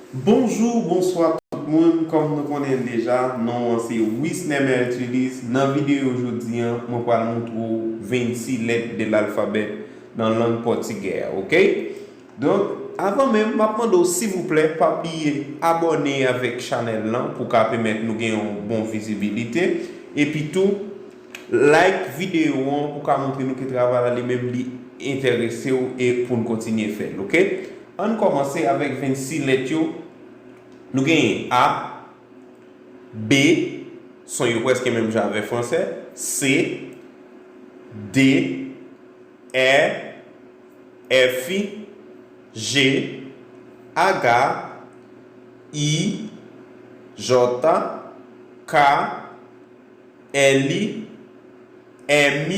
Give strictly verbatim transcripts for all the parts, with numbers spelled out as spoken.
Bonjou, bonswa tout moun. Kòm nou konnen l deja, non an se Wisner Mertulis. Nan videyo jodi an, mwen pral moutre w vennsis lèt de lalfabè nan lang pòtigè a, oke? Donk, avan menm, m ap mande w, silvouplè, pa bliye abòne avèk chanèl lan pou ka pèmèt nou gen yon bon vizibilite. Epi tou, like videyo an pou ka montre nou ke travay la li menm li enterese w e pou n kontinye fè l, oke? Ann kòmanse avèk vennsis lèt yo. Nou genyen A, B, son yo prèske menm jan avèk fransè, C, D, E, F, G, H, I, J, K, L, M,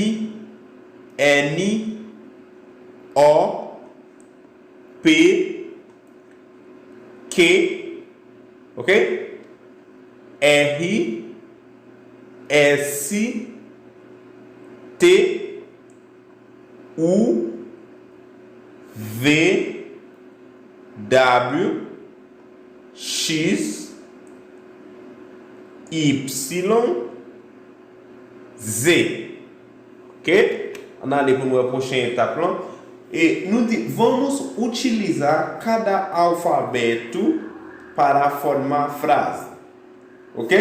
N, O, P, K, oke? R, S, T, U, V, W, X, Y, Z. Oke? Ann ale pou n wè pwochen etap lan. E nou di, vamos utilizar cada alfabeto para formar frase. Oke?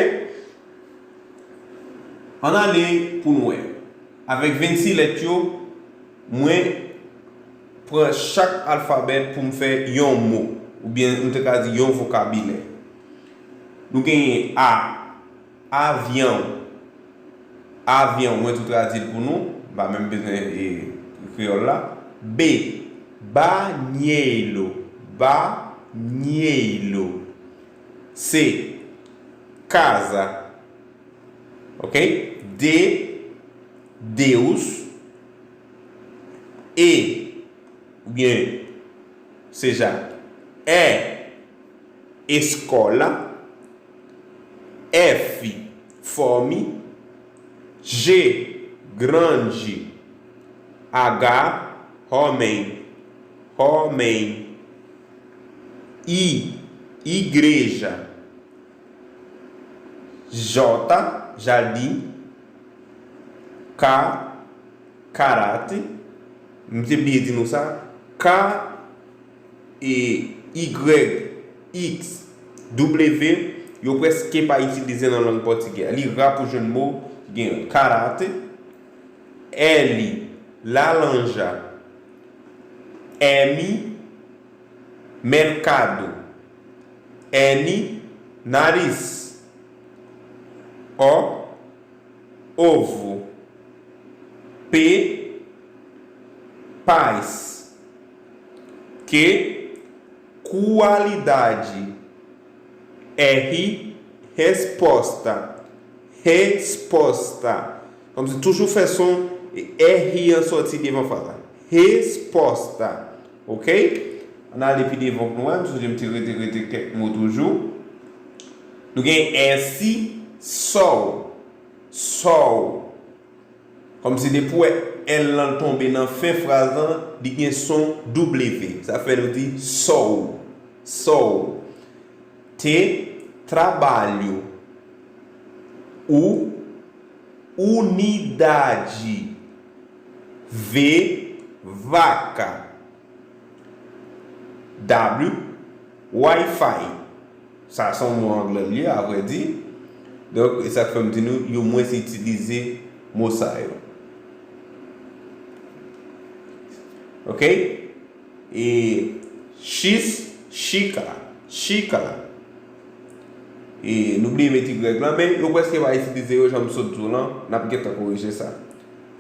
Ann ale pou n wè. Avèk vennsis lèt yo, mwen pran chak alfabè pou m fè yon mo, oubyen nou te ka di yon vokabilè. Nou genyen A, avyon. Avyon, mwen tou tradui l pou nou, m pa menm bezwen, e, kreyòl la. B, banheiro, banheiro. C, casa. Ok? D, Deus. E, oubyen, seja, E, escola. F, fome. G, grande. H, homem, homem. I, igreja. J, jardim. K, karate. M te bliye di nou sa. K, e, Y, X, W, yo prèske pa itilize nan lang pòtigè. Li ra pou jwenn mo, gen karate, L, laranja, M, mercado, N, nariz, O, ovo, P, paz, Q, qualidade, R, resposta, resposta. Kòmsi toujou fè son R an sòti devan fraz la. Resposta. Ok? Ann ale pi devan pou nou wè. M sonje m te rete, rete kèk mo toujou. Nou gen S, sol. Sol. Kòmsi depi w wè L lan tonbe nan fen fraz lan, li gen son W. Sa fè nou di sol. Sol. T, trabalho. U, unidade. V, vaca. W, Wi-Fi. Sa se yon mo anglè li ye, avrèdi. Donk, e sa k fè m di nou, yo mwens itilize mo sa yo. Ok? E X, xícara. Xícara. E nou bliye met Y lan, men yo prèske pa itilize yo, jan m sot di w lan, n ap gentan korije sa.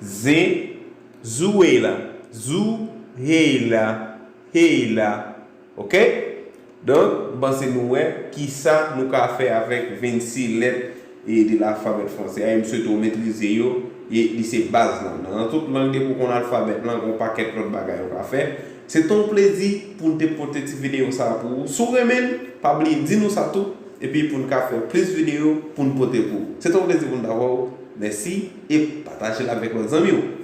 Z, zoeira. Zoeira. Heira. Ok? Donk, m panse nou wè kisa nou ka fè avèk vennsis lèt e de lalfabè fransè a, e m swete w metrize yo, e li se baz lan. Nan tout lang, depi w konn alfabè lan, gen yon pakèt lòt bagay ou ka fè. Se te yon plezi pou n te pote ti videyo sa a pou ou. Si w renmen l, pa bliye di nou sa tou, epi pou n ka fè plis videyo pou n pote pou ou. Se te yon plezi pou n t avè w. Mèsi, e pataje l avèk lòt zanmi w.